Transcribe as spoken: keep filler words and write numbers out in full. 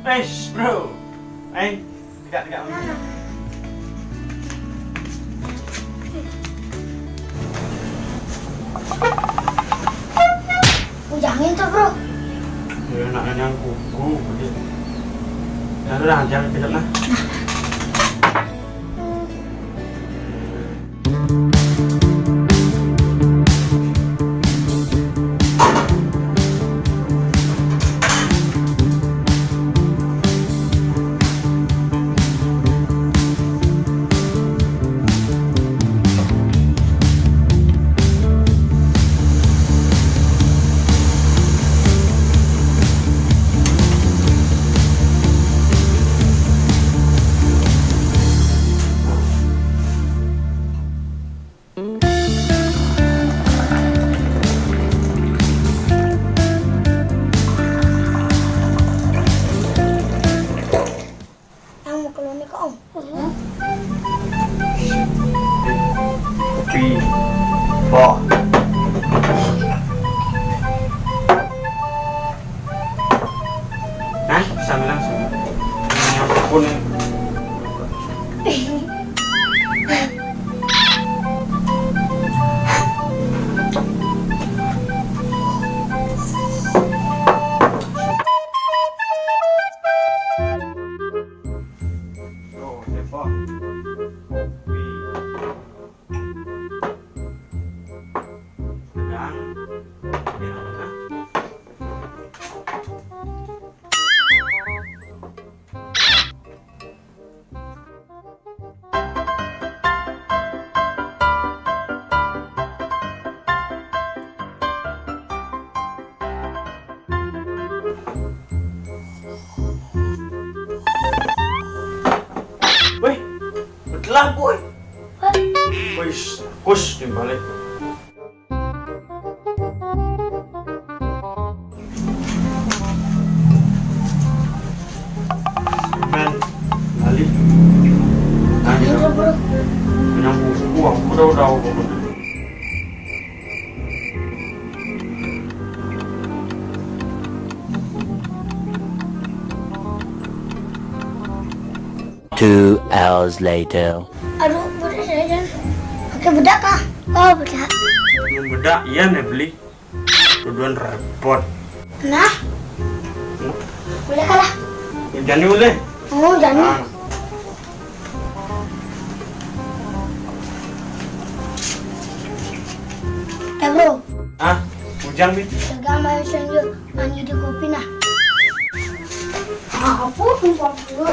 Wes, bro. Eh, tegak, tegak. Ujangin tuh, bro. Ya, nak nanya kuku, kuku. Ya udah, jangan kejam nah. Yang mau keluar nih, Kak, Om. Kopi. Boh. Hah? Sambil langsung. Yang pun. Tuh, Depok. Kopi. Sedang. Ya, nah. Weh, betelah, boy. Wis, kus, timbalik. Men, balik. Nah, gitu. Iya, bro. Punya buku, aku udah, udah, udah. Two hours later. Aduh, bedak saya, Jan. Pakai bedak kah? Oh, bedak. Mun bedak, iya, nih, beli. Duduan repot. Nah. Boleh kalah. Jani boleh. Oh, Jani. Nah. Eh, bro. Ah, Ujang, Bi. Pegang main senja, mandi di kopi, nah. Ah, apa tumpah dulu?